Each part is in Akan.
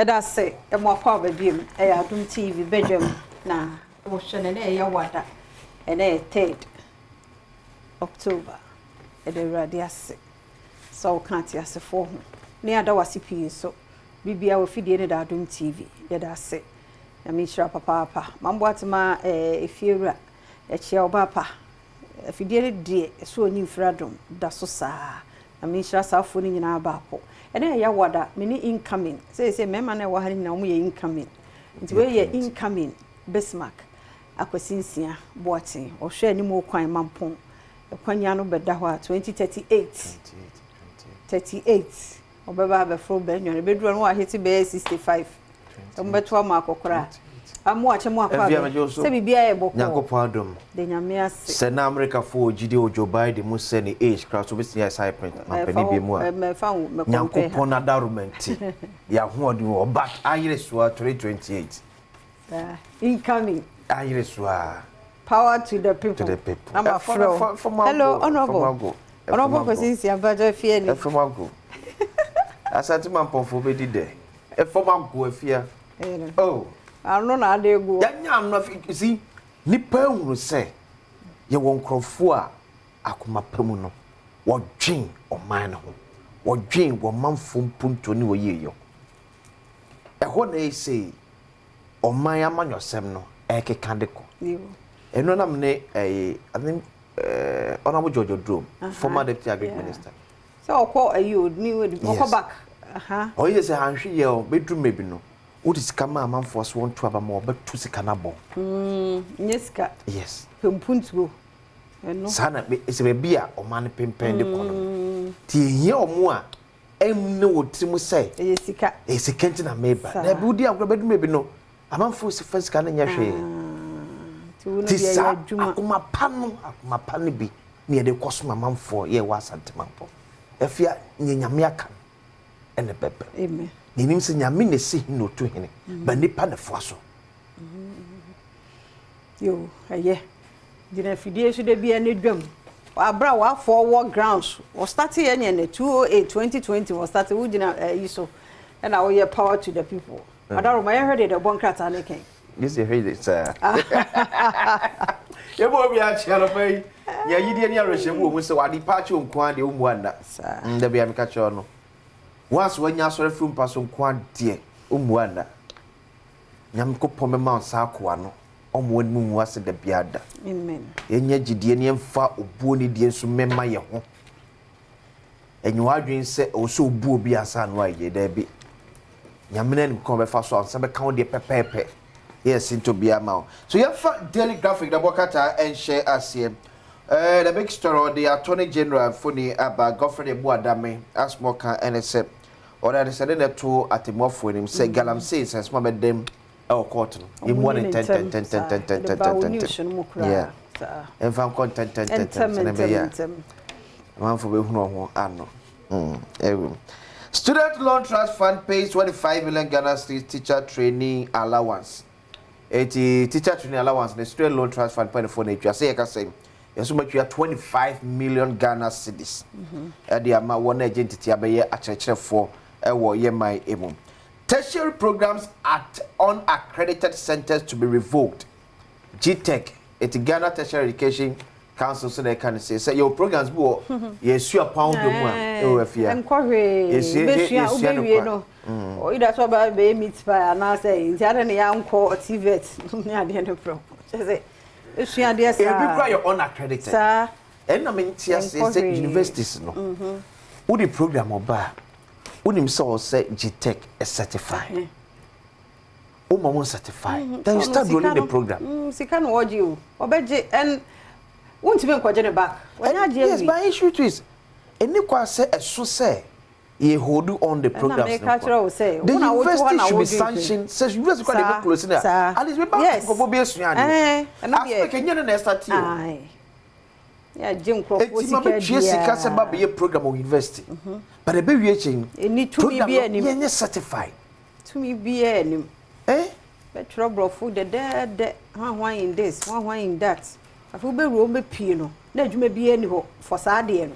Yɛda ase mo akwaaba biom. Ɛyɛ Adom TV badwam na wohwɛ no. Ɛnɛ ɛyɛ wada. Ɛnɛ yɛ 3rd October. Yɛda Awurade ase sɛ woka ateasefoɔ ho. Ne yɛada wase pii nso. Biribiara wɔ fidie ne da Adom TV. Yɛda ase. Nyame nhyira papaapa. Mamboatema efiewura. Yɛkyea wo baapa. Afidie no deɛ ɛso ɔnyi mfiri adom da so saa. Nyame nhyira saa afoɔ no nyinaa baako. Ɛnɛ yɛ Yawada, me ne incoming. Seesei mmarima no a ɛwɔ ha no nyinaa wɔn yɛ incoming. Nti wei yɛ incoming Bismarck Akwasi Nsia Boateng. Ɔhwɛ anim kwan Mampong. Ɛkwanya no bɛda hɔ a 2038. 38. Ɔbɛba abɛforo bɛnwa no. Ɛbɛduru no wahete bɛyɛ 65. Ɔmbɛto ama akɔkora. Amu akyɛ mu akɔ abɛ. Sɛ biribiara yɛ bɔkɔɔ. Nyankopɔn adom. De Nyame ase. Sɛ na Amerikafoɔ gyidi wɔ Joe Biden mu sɛ ne age koraa so obɛtumi ayɛ saa mampanin bi mu a, Nyankopɔn adaworoma nti, yɛahoɔden wɔ but ayere so a 2028. Incoming. Ayere so a. Power to the people. To the people. Na ma frɛ. Hello, honorable. Honorable Kwesi Nsia Mpakyɛ fie ni. Ɛfam ago. Asante Mampɔnfoɔ bɛdi dɛ. Ɛfam ago afia. Oh. Ano na ade egu. Yɛnyɛ ano afi si nipa ehunu sɛ yɛwɔ nkurɔfoɔ a akoma pa mu no wɔdwen ɔman no ho, wɔdwen wɔn manfoɔ mpuntuo ne wɔyieyɔ. Ɛhɔ na ɛsɛ ɔman amanyɔsɛm no ɛkeka de kɔ. Ɛno nam ne ɛyɛ, I think, Honourable George Oduro, former deputy agric minister. Sɛ ɔkɔ ayi o ni ɔkɔ back. Ɔyɛ sɛ ahwɛ yɛ o bɛduru mmebi no wode sika ma amanfoɔ so wɔnto aba ma wɔbɛto sika no abɔ. Nyɛ sika. Yes. Pempuntuo. Saa na sɛ baabi a ɔman no pempɛn de kɔ no. Nti ehia ɔmo a ɛnne wɔ tirim sɛ. Ɛyɛ sika. Ɛyɛ sika nti na meba. Na ebi wodi agorɔ bɛduru mmebi no amanfoɔ fa sika no nyɛ hwee. Nti saa akoma pa no bi ne yɛde kɔ so ma amanfoɔ yɛ wɔ Asante Mampɔn. Afia nyɛ Nyame aka no ɛna bɛbɛ. Amen. Yɛnim sɛ Nyame na esi hene na otu hene, ba nipa na foa so. Yo, ɛyɛ. Gyina afidie so da bia ne dwam. Abra wafɔ wɔ grounds. Wɔ start yɛ ne ne 208 2020 wɔ start wo gyina yi so. Ɛna woyɛ power to the people. Adaro ma yɛhwɛ de de bɔ nkrataa ne kɛn. This is hwɛ saa. Yɛbɔ obi akyea no fa yi. Yɛ yidie ne awerɛhyɛmu wɔ mu sɛ wade pa akyɛ nko ara deɛ wommu anna. Nda bia meka kyerɛ no. Once wanya asɔre firi mpa so nko adeɛ wommu anna. Nyankopɔn bɛma wo nsa akoa no. Ɔmo anim ngu ase da biara da. Amen. Yɛnyɛ gyidie ne yɛmfa obuo ne die nso mmɛma yɛ ho. Ɛnyɛ w'adwene sɛ ɛwɔ sɛ obu obi ansa ano ayɛ daabi. Nyame no anim kwan bɛfa so ansa bɛka wo deɛ pɛpɛɛpɛ. Yɛ sinto biara ma wo. So yɛmfa Daily Graphic na bɔ krataa ɛnhyɛ aseɛ. The big story ɔde Attorney General mfoni aba Godfred Yeboah-Dame asɛm ɔka ɛne sɛ ɔde adesɛde na ɛto atemmuafoɔ anim sɛ galamsey nsɛnsɛm a bɛdam ɛwɔ court no yɛmmua no ntɛntɛntɛntɛntɛntɛntɛntɛm. Yeah. Ɛmfa nkɔ ntɛntɛntɛntɛm sɛnea ɛbɛyɛ a amanfoɔ bɛhunu ɔho ano. Ɛwom. Student Loan Trust Fund pays 25 million Ghana cedis teacher training allowance. Eti teacher training allowance ne Student Loan Trust Fund panifoɔ na etua sɛ yɛka sɛ yɛso matua 25 million Ghana cedis ɛde ama wɔn a ɛgye ntete abɛyɛ akyerɛkyerɛfoɔ ɛwɔ yɛ man emu. Tertiary programs at unaccredited centers to be revoked. GTEC, eti Ghana Tertiary Education Council so na ɛka no sɛ yɛwɔ programs bi wɔ yɛsua pɔn ahodoɔ mu a ɛwɔ afia. Nkɔ hwee bɛsua wobɛwie no ɔyida sɛ ɔbɛ bɛyɛ meat pie anaasɛ nti ade ne yɛankɔ TVET ne adeɛ no prɛ kyɛ sɛ ɛsua adeɛ saa ebi kora yɛ unaccredited saa ɛnna mente aseɛ sɛ universities no wode program ɔba a wonim sɛ ɔsɛ GTEC certify woma wɔn certify, then you start rolling the program. Sika na wɔgye o, ɔbɛgye ɛn wontumi nkɔgye ne back. Wɔnyɛ agye awie. Yes, but issue to is ɛni kwa sɛ ɛso sɛ yɛ hold on the programs. Ɛna meka kyerɛ wo sɛ the university should be sanctioned sɛ university kora de bɛ close na at least bɛ ba nkɔfo bi esua adeɛ aspect ɛnyɛ no na ɛsa ti o. Yɛgye nkurɔfoɔ Eti ma sika bɛ tue sika sɛ ba biara. bɛyɛ program wɔ university, but ɛbɛ wie akyi no Ɛni tumi program bi no anim. yɛnyɛ certified. Tumi biara anim. Eh? Bɛtwerɛ borɔfo dɛdɛɛdɛ, hwan hwan in this, hwan hwan in that. Afei wobɛwura wɔn bɛpie no na adwuma biara ni hɔ for saa adeɛ no.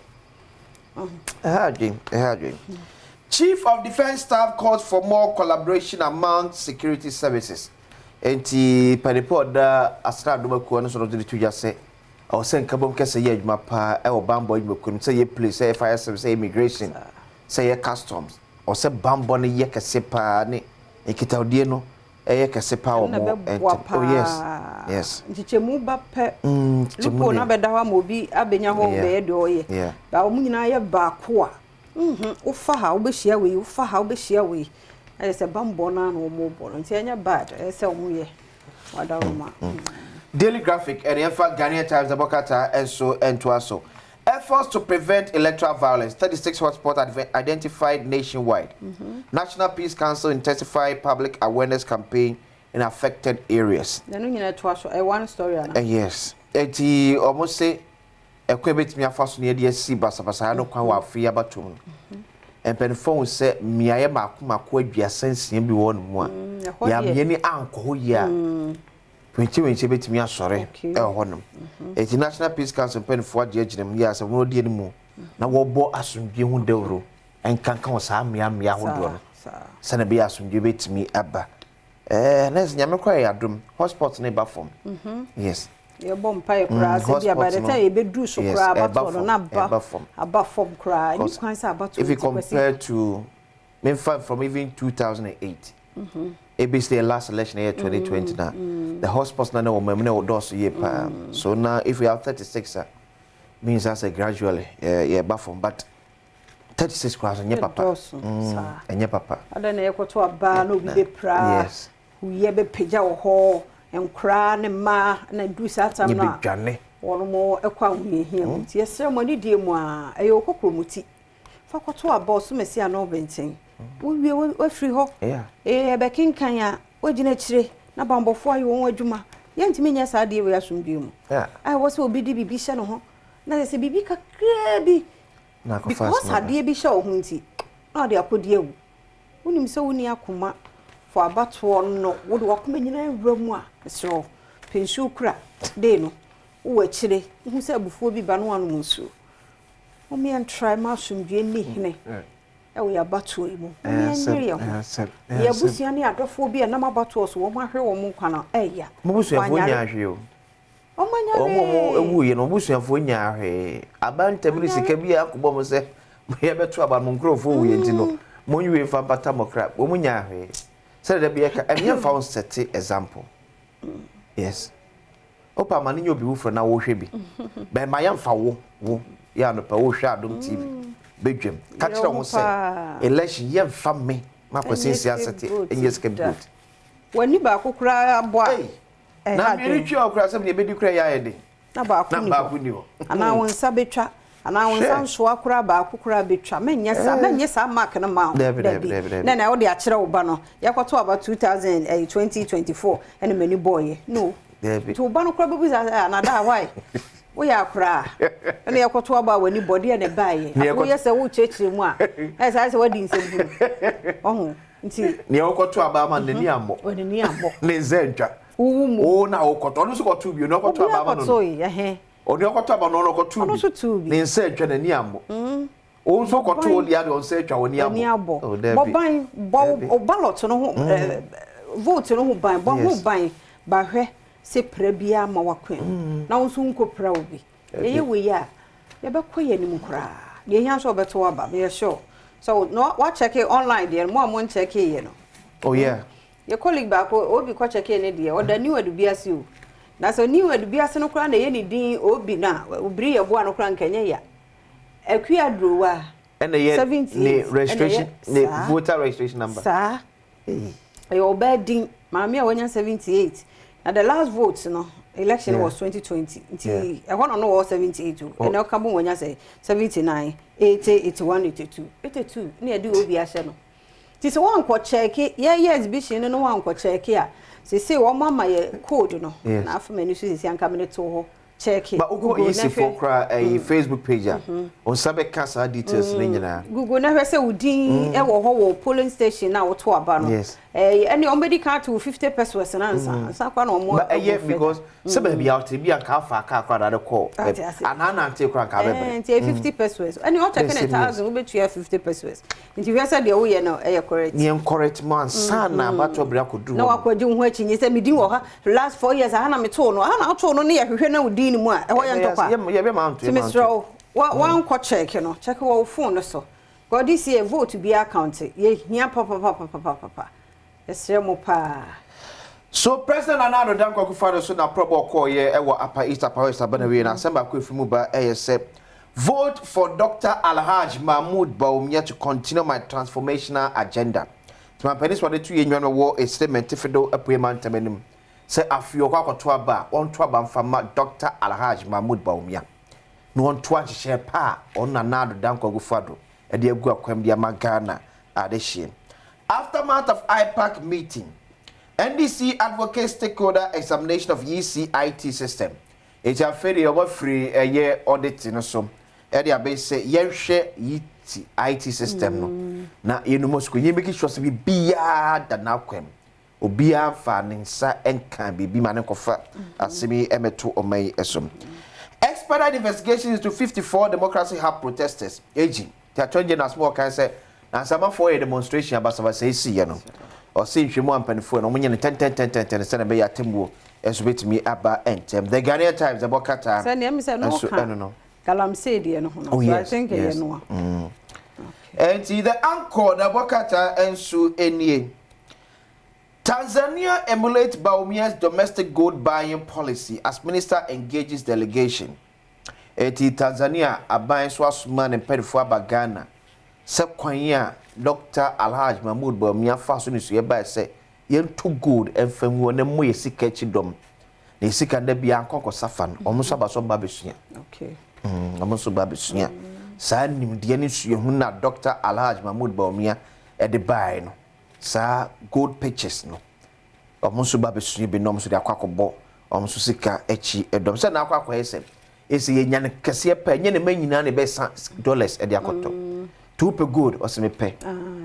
Ɛha adwen, ɛha adwen. Chief of Defence Staff calls for more collaboration among security services. Enti panipɔ a ɔda asraadom akuo no so no de to dwa sɛ ɛwɔ sɛ nkabom kɛse yɛ adwuma paa ɛwɔ bammɔ adwumakuo no sɛ ɛyɛ police, sɛ ɛyɛ fire service, sɛ ɛyɛ immigration, sɛ ɛyɛ customs. Ɛwɔ sɛ bammɔ no yɛ kɛse paa ne nkitahodie no ɛyɛ kɛse paa wɔ Ɛno na mo ɛbɛboa ntam. Oh yes, paa. yes. Nkyekyɛmu ba pɛ, Nkyekyɛmu loophole no deɛ. abɛda hɔ ama obi abɛnya hɔ bɛyɛ deɛ ɔyɛ. Ba wɔn nyinaa yɛ baako a, wofa ha wobɛhyia wei, wofa ha wobɛhyia wei. Ɛyɛ sɛ bammɔ no ara na wɔrebɔ no, nti ɛnyɛ bad, ɛyɛ sɛ wɔyɛ wadaroma. Daily Graphic ɛne ɛfa Ghanaian Times ɛbɔ krataa nso ntoa so. Efforts to prevent electoral violence, 36 hotspots identified nationwide. National Peace Council intensify public awareness campaign in affected areas. Na ɛno nyinaa toa so, ɛyɛ one story ana? Yes. Eti ɔmo se ɛkwan ebetumi afa so na yɛde asi basabasa no kwan wɔ afe yi abatoɔ mu no. Mpanyinfoɔ hu sɛ mmeaeɛ mako mako 36 bi wɔ hɔ nom a Ɛhɔ deɛ. yɛamyɛ ni ankɔ hɔ yie a, winkye betumi asɔre ɛwɔ hɔ nom. Eti National Peace Council mpanyinfoɔ agye agyina mu yɛ asɛm no ɔdi anim na wɔbɔ asomdwe ho dawuro nkanka wɔ saa mmea mmea ahodoɔ no sɛnɛ ɛbɛyɛ asomdwe betumi aba. Nɛɛsɛ Nyame koraa yɛ adom, hotspot no ba fam. Yes. Yɛbɔ mpaeɛ koraa sɛ bia by the time yɛbɛduru so koraa abatoɔ no na aba aba fam koraa. Ɛni kwan sɛ abatoɔ If you compare to memfa from even 2008 ebesi the last election yɛ 2020 na the hotspots na na wɔ mu na ɛwɔ yie paa. So now if we have 36 a, means as a gradually yɛba fam, but 36 koraa so nyɛ papa. Ɛnyɛ papa. Adɛn na yɛkɔto aba na obi bɛpira? Huyɛ bɛpagya wɔ hɔ, nkoraa ne mmaa na duru saa tam no a Yɛbɛdwane. wɔn mo kɔ ahohiahia mu. Nti yɛsrɛ mo anidie mu a, ɛyɛ okokoro mu ti fa kɔto aba ɔsomasi a na ɔbɛnten wowie wafiri hɔ. Ɛbɛkenkan a wogyina akyire na bambɔfoɔ ayɛ wɔn adwuma. Yɛntumi nyɛ saa adeɛ wei asomdwe mu a ɛwɔ sɛ obi de biribi hyɛ ne ho na yɛ sɛ biribi kakraa bi Na akɔfa because asɛm aba. Adeɛ bi hyɛ wo ho nti na ɔde akɔdi awu. Wonim sɛ wonni akoma fo abatoɔ no, wode wakoma nyinaa wura mu a, mesrɛ wo, pɛ nsuo kura dei no wowɔ akyire, wohu sɛ abufuo bi ba no, wanom nsuo. Mommyɛntrae ma asomdwe nni hene ɛwɔ yɛ abatoɔ yi mu. Mommyɛnyere yɛn ho. Yɛ abusua ne adɔfoɔ bi a nam abatoɔ so wɔn ahwere wɔn nkwa no, ɛyà. Mo busuafoɔ nya ahwee o. Wɔn anya Wɔn a wɔn hwee. ewu yɛ no, wɔn busuafoɔ nya ahwee. Aba ntɛm ne sika bi a akɔbɔ mo sɛ yɛbɛto aba mo nkurɔfoɔ wu yɛ nti no, mo nwie nfa mpata mo kra, wɔn nya ahwee. Sɛdeɛ dɛbi yɛka ɛnyɛ nfa wɔn set example. Yes. Opa ama ne nye obi foforɔ na wɔhwɛ bi. Bɛrima yɛmfa wo yɛ anɔpɛ wohwɛ Adom TV bedwam. Ka kyerɛ wɔn sɛ election yɛmfa me ma kɔsi nsi asɛte ɛnyɛ scapegoat. W'ani baako koraa abɔ a, Hey, ɛha na adwene. mmiri twi a ɔkura sɛ deɛ ebedi kura yɛ ayɛ den. Na baako Na ni baako hɔ ni hɔ. Anaa wo nsa bɛtwa anaa wo nsa Hwɛ. nsoa koraa baako koraa bɛtwa. Mɛnyɛ saa, mɛnyɛ saa mark no ma wo. Dabi, dabi, dabi, dabi. Na wode akyerɛ wo ba no, yɛkɔto aba 2000 ɛyɛ 2024 ɛna m'ani bɔɔyɛ no. Dabi. Nti wo ba no koraa bɛbusa sɛ anada why woyɛ akoraa ɛna yɛkɔto aba a w'ani bɔ deɛ na ɛbaeɛ. Nea afei woyɛ sɛ wokyerɛkyerɛ mu a, ɛyɛ saa sɛ woadi nsɛm hunu ɔho nti. Nea ɔkɔto aba ama no, n'ani ammɔ. W'ani ammɔ. Ne nsa ntwa. Wowu mu. Wo na wokɔtɔ, ɔno nso kɔto bi, ɔno ɔkɔto obi aba ama no. akɔto yi ɛhɛn. Ɔno ɔkɔto aba no, ɔno ɔkɔto Ɔno bi. nso too bi. Ne nsa atwa, n'ani ammɔ. Wo nso kɔto wo deɛ adeɛ, ɔnsa atwa, w'ani w'ani ammɔ. abɔ. Oh, dabi. Bɔ ban, bɔ Dabi. wo ballot no ho, vote no ho ban, bɔ ho ban. Bahwɛ sɛ pra biara ma wakwan mu na wo nso nkɔ pra wo bi. Yɛyɛ wei a, yɛbɛkɔ yɛn anim koraa. Deɛ ehia nso ɔbɛto aba, meyɛ sure sɛ wo na wakyɛke online deɛ no, mo a mo nkyɛke yɛ no. Oh yeah. Yɛ colleague baako obi kɔ kyɛke ne deɛ, ɔda New Edubiase o. Na sɛ New Edubiase no koraa na ɛyɛ ne din obi na obiri yɛ boa no koraa nkɛnyɛ ya. Akua Durowa. Ɛna yɛ 78 ne registration ɛna ne ɛyɛ saa. voter registration number. Saa. Hey. Ɛyɛ ɔbaa din maame a wanya 78 na the last vote no, election was 2020 nti ɛhɔ na no wɔ 78 o. Ɛna ɔka bom wanya sɛ 79, 80, 81, 82, 82 ne yɛde obi ahyɛ no. Nti sɛ wɔnkɔ kyɛɛke, yɛyɛ exhibition no na wɔnkɔ kyɛɛke a, sese wɔn ama yɛ code no. Na afei m'ani so sisi anka mene to hɔ kyɛɛke. Ba wokɔ Google na EC hwɛ. foɔ koraa ɛyi Facebook page a, wo nsa bɛka saa details no nyinaa. Google na hwɛ sɛ wo din ɛwɔ hɔ wɔ polling station na woto aba no. Ɛɛ ɛne wɔn bɛdi kan ato 50 pesewas no ansa ansa koraa na wɔn Ba ɛyɛ because sɛ baabi a ɔte bi a nka afa kaa koraa na ade kɔ Ate ase. anaa nante koraa nka abɛbrɛ. Ɛɛ nti ɛyɛ 50 pesewas ɛne ɔkyɛke ne 1000 wobɛtua 50 pesewas nti hwɛ sɛ deɛ woyɛ no ɛyɛ correct. Ne yɛn correct mu ansa na abatoɔ bere akɔduru Na hɔ nom. wakɔgye wo ho akyinnye sɛ me din wɔ ha last 4 years aha na metoo no aha na wotoo no ne yɛhwehwɛ na wo din no mu a ɛhɔ yɛ ntɔkwa. Yɛbɛma nto Nti mesrɛ wo wankɔ check no, check wɔ wo phone no so. God this year vote bi account yɛhia papapapapapa, yɛsrɛ mo paa. So President Nana Addo Dankwa Akufo-Addo so na prɔbɔ ɔkɔɔyɛ ɛwɔ Upper East, Upper West aba na wie na asɛm baako efiri mu ba ɛyɛ sɛ vote for Dr. Alhaji Mahmoud Bawumia to continue my transformational agenda. Tìmọ̀pẹ́ni sọ de tu yɛ nwa no wɔ esire mɛntifido apue mantam anim sɛ afei ɔkɔ akɔto aba a wɔnto aba nfa ma Dr. Alhaji Mahmoud Bawumia na wɔnto ahyehyɛ pa a ɔno Nana Addo Dankwa Akufo-Addo ɛde agu akwam de ama Ghana adehyeɛ. Aftermath of IPAC meeting, NDC advocates stakeholder examination of ECIT system. Eti afei deɛ wɔafiri ɛyɛ audit no so ɛde abɛyi sɛ yɛnhwɛ EC IT system no na yɛnum sukuu yɛn make sure sɛ biribiara da n'akwam, obiara fa ne nsa nka biribi ma ne nkɔfa asɛm yi ɛmɛto ɔman yi so. Expedite investigations into 54 Democracy Hub protesters. Egi ti Attorney General asoma ɔkan sɛ na nsamafoɔ yɛ demonstration abasabasa esi yɛ no, ɔsi nhwɛmu a mpanimfoɔ no wɔn nyɛ no tɛntɛntɛntɛn sɛ na ɛbɛyɛ atemmuo nso bɛtumi aba ntɛm. The Ghanaian Times ɛbɔ kata Sɛ nea mi sɛ no nso ka ɛno no. Galamsey deɛ no ho no. Oh, so I yes, think ɛyɛ yes. no a. Nti The Anchor na ɛbɔ kata nso nie. Tanzania emulate Bawumia's domestic gold buying policy as minister engages delegation. Eti Tanzania aban so asoma ne mpanyinfoɔ aba Ghana sɛ kwan a Dr. Alhaji Mahmood Bawumia fa so ne so yɛbae sɛ yɛnto gold ɛmfa ngu hɔ na mmɔ yɛ sika akyi dɔm na yɛ sika da biara nkɔnkɔ safa no, ɔmo nso aba so ba abɛsua. Ɔmo nso ba abɛsua saa nimdeɛ ne suahu na Dr. Alhaji Mahmood Bawumia ɛde baeɛ no, saa gold pictures no, ɔmo nso ba abɛsua bi na ɔmo nso de akɔ akɔbɔ ɔmo nso sika akyi ɛdɔm sɛ na akɔ akɔyɛ sɛ ɛsɛ yɛnya no kɛseɛ pɛ, ɛnyɛ ne ma nyinaa na ɛbɛsa dollars ɛde akɔtɔ nti wopɛ gold, ɔsɛ mepɛ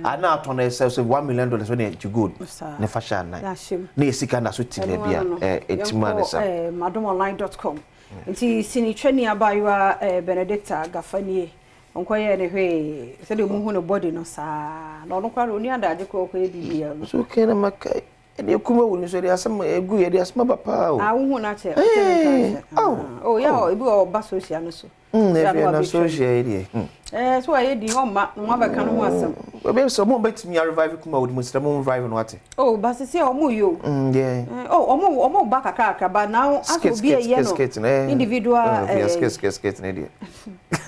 ana atɔ no ɛsɛ sɛ $1 million ɔne gye gold Saa. ne fa hyɛ anan Yɛahyɛ mu. na yɛ sika na so te baabi a ɛ ɛtim a ne sa. Yɛnkɔ madomonline.com. Nti sinitwani abaayewa Benedicta Gafanie ɔnkɔyɛɛ ne hwee sɛdeɛ muhu ne body no saa na ɔno koraa ɔni adagye koraa ɔkɔyɛ biribiara no. So kɛn na maka ɛde ekum awu no so ɛde asɛm egu yɛde asɛm aba paa o. Ah, wohu no akyɛ. Hey, oh, oh yeah, ebi wɔ ɔba social no so. Na efi na social yi deɛ. Ɛɛ so ayɛ din ɔmma na wɔn abɛka no ho asɛm. Obi sɛ ɔmo bɛtumi a revive kuma odi mo srɛ mo revive no ate. Oh, basisi a ɔmo yi o. Yeah. Oh, ɔmo ba kakra kakra ba now as obi ɛyɛ no skit, eh. Individual. Eh, skit skit skit ne deɛ.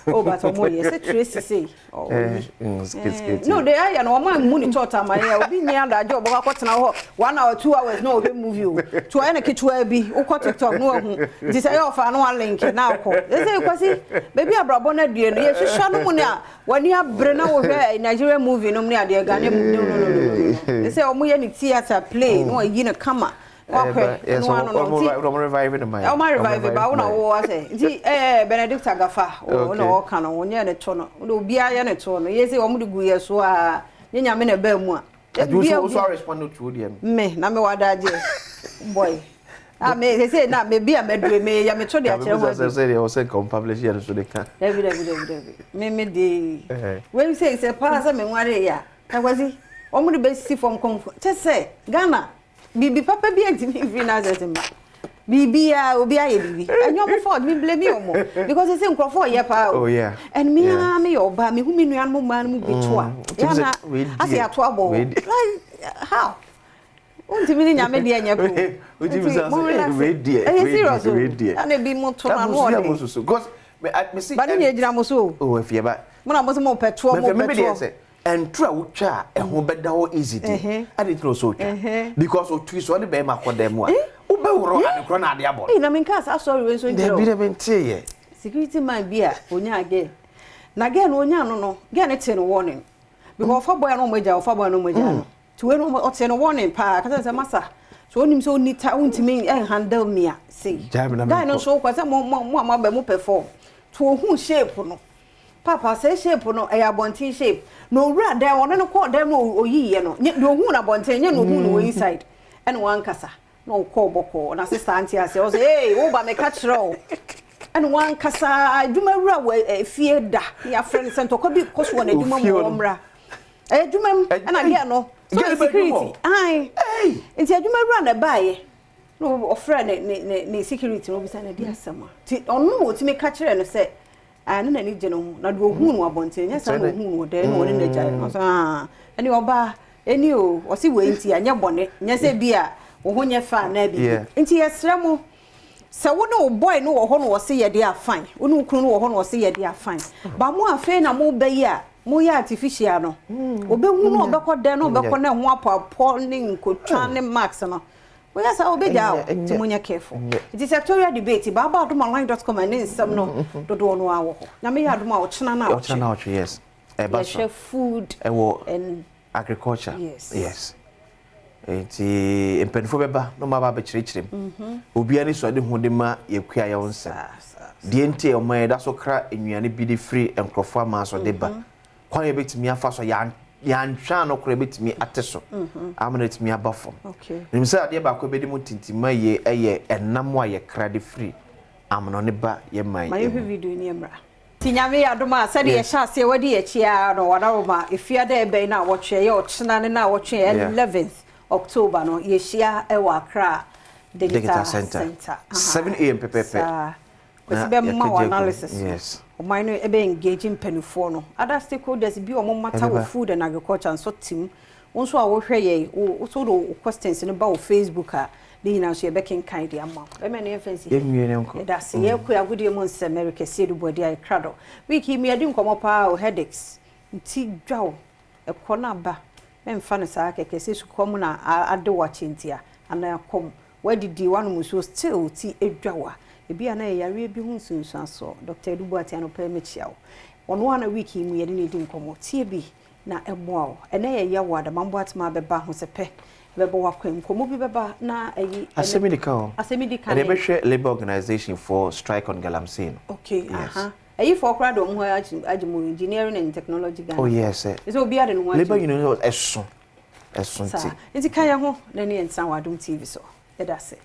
Oh, but ɔmo yɛ sɛ Tracy say. Oh, skit skit. No, de ayɛ no ɔmo amu ne church ama yɛ obi nyi adagye ɔbɛkɔ akɔtena hɔ 1 hour, 2 hours na ɔhwɛ movie o. To ɔyɛ ne ketewa bi wokɔ TikTok na wahu nti sɛ ɛyɛ ɔfa no wa link na akɔ. Ɛsɛ kwasi baabi abrabɔ no adue no yɛhwehwɛ no mu ne a w'ani abere na wohwɛ Nigerian movie nom ne adeɛ, Ghana movie, no, no, no, no. Ɛsɛ ɔmo yɛ ne theatre play na wayi ne kama wakɔ Yes, ɛno ano no nti ɔmo revive no man. Ɔmo revive ba wo na wo asɛ nti Benedicta Gafa wo na ɔka no wonyɛ ne to no wo obiara yɛ ne to no yɛ sɛ ɔmo de gu yɛ so a nye Nyame na ɛbaa mu a. Ɛdi wo so respond to deɛ no. Me na me wada agye boy ah, me sɛ na me bi a mɛdure me yɛ me to de akyerɛ ho. Sɛ deɛ ɔsɛ nka ɔmo publish yɛ no so de ka. Dabi, dabi, dabi, dabi, me de wei sɛ paa sɛ me nware yɛ a takwasi ɔmo de bɛsi fam kɔn kyɛ sɛ Ghana biribi papa bi antumi mfiri n'asɛse mma biribiara obi ayɛ biribi ɛnyɛ ɔmo fault, me blame ɔmo because sɛ nkurɔfoɔ ɔyɛ paa o. And me ara meyɛ ɔbaa, mehu me nuanom mmaa no mu bi to a yɛana asɛ yɛato abɔ hɔ, like how wontumi ne Nyame deɛ nyɛ po. Nti mo relax, ɛyɛ serious o, ɛna ebi mo to na no ɔde because me see ba ne nyɛ gyina mo so o. Oh, efie ba. Mo na mo sɛ mo pɛ toɔ, mo pɛ toɔ. Ɛntoro a wotwa a ɛho bɛda hɔ easy di ade ntina ɔsɛ otwa because otui so ɔne bɛrima akɔ dan mu a wobɛworɔ adekorɔ na ade abɔ no. Ee, na menka saa sɔre wei nso nkyerɛ o. Dabi, dabi, ntee yɛ. Security man bi a onya girl na girl no onya no, girl no te no warning because ɔfa boy no ɔmo agya, ɔfa boy no ɔmo agya no ti wei no ɔte no warning paa kasa sɛ masa so onim sɛ onni ta wontumi ɛnhandle me a sei guy no nso kɔ sɛ mo mo mo a mo aba mo perform to ohun shape no. Paapa sɛ shape no ɛyɛ abɔnten shape na owura dan ɔno no kɔɔ dan no oyiiɛ no deɛ ohuu no abɔnten nyɛ na ohuu no wɔ inside ɛna wankasa na ɔkɔɔ bɔkɔɔ na sista ante aseɛ ɔsɛ ee wo ba meka kyerɛ wo ɛna wankasa adwuma wura wɔ efie da ne yɛafrɛ no sɛ ntɔkwa bi kɔ so wɔ n'adwuma mu wɔ mmra adwuma mu ɛna deɛ no so security ae nti adwuma wura na ɛbaeɛ na ɔfrɛ ne ne ne security na ɔbisa no de asɛm a nti ɔno na ɔtumi ka kyerɛ no sɛ Ah, na n'ani gye ne ho. Na deɛ ɔhuu no wɔ abɔnten, ɛnyɛ saa na ɔhuu no wɔ dan mu ɔne n'agya no. Ɔsɛ, ah, ɛne ɔbaa, ɛni o, ɔse wei nti anyɛ bɔne, nyɛ sɛ bi a wo ho nyɛ fɛ anaa biribi. Nti yɛsrɛ mo, sɛ wo ne wo boy no wɔ hɔ na ɔse yɛ deɛ a, fine. Wo ne wo kunu no wɔ hɔ na ɔse yɛ deɛ a, fine. But mo afei na moba yi a, moyɛ artificial no, ɔbɛhu na ɔbɛkɔ dan na ɔbɛkɔ na ɛho apɔapɔ ne nkotwa ne marks no, Woyɛ saa a wobɛgyaa o, nti monyɛ careful. Nti sectorial debate ba aba adomonline dot com ɛne nsɛm no dodoɔ no ara wɔ hɔ. Nyame yɛ adom a ɔkyena no awɔtwe. Ɔkyena no awɔtwe yes. Ɛba so. Yɛhwɛ food ɛwɔ and agriculture. Yes. Yes. Nti mpanimfoɔ bɛba na wɔn aba abɛkyerɛkyerɛ mu. Obiara ne suadehu de ma yɛ kuayɛ ho nsɛm. Deɛ nti a ɔman yɛda so kra nnuane bi de firi nkurɔfoɔ aman so de ba. Kwan a yɛbɛtumi afa so a yɛantwe ano koraa yɛbɛtumi ate so ama no atumi aba fam. Menim sɛ adeɛ baako a ɛbɛdi mu tintimma yie yɛ ɛnam a yɛkra de firi amanɔne ba yɛn man Ma yɛnhwɛ mu. video no yɛmmra. Nti Nyame yɛ adom a sɛdeɛ yɛhyɛ aseɛ wadi yɛn akyi ara no Wadaroma Efiada ɛbɛn naawɔtwe ɛyɛ ɔkyena ne naawɔtwe Yeah. 11th October no yɛhyia wɔ Accra Digital Digital Centre. Centre. Aha. 7am pɛpɛɛpɛ. Saa. Na Kwasi bɛma yɛakagye wo agu. analysis no. Yes. Ɔman no bɛ engage mpaninfoɔ no. Other stakeholders bi a wɔn mata wɔ Ɛbɛba. food and agriculture nso te mu. Wo nso a wohwɛ yɛn, wo wo nso wode wo questions no ba wɔ Facebook a, ne nyinaa nso yɛbɛkenkan de ama wo. Bɛma no yɛmfa nsi ha. Yɛnwie ne nkɔ. Yɛda ase. Yɛkɔ yɛn agodie mu nsɛm. Eric Asiedu Boadi ayɛ krado. Week yi mu yɛadi nkɔmmɔ paa o, headaches, nti dwa o, ɛkɔ na aba. Mɛmfa no saa kɛkɛ sɛ sukɔm na ade wo akyɛ nti a, anaa kɔm. Woadidi, woanom nsuo still wo ti dwa wo a, ebia na ɛyɛ yareɛ bi ho nsunsuansoɔ. Doctor Adu Boateng anɔpa yi mekyia wo. Ɔno ara na week yi mu yɛne no redi nkɔmmɔ. Tie bi na ɛmmoa wo. Ɛnnɛ yɛ yaw a Damang Boatema bɛba ahosɛpɛ bɛbɔ w'akwan. Nkɔmmɔ bi bɛba na ayi ɛne Asɛm yi di ka o. Asɛm yi di ka Ɛnna ne. yɛbɛhwɛ labour organisation foɔ strike on galamsey no. Okay, Yes. aha. Ayifoɔ koraa de wɔn ho agye mu Engineering and Technology Ghana. Oh yes. Ɛsɛ obiara de ne ho agye Labour mu. union ɛso. Ɛso Saa. nti. Nti ka yɛn ho na ne yɛn ntena wɔ Adom TV so. Yɛda ase.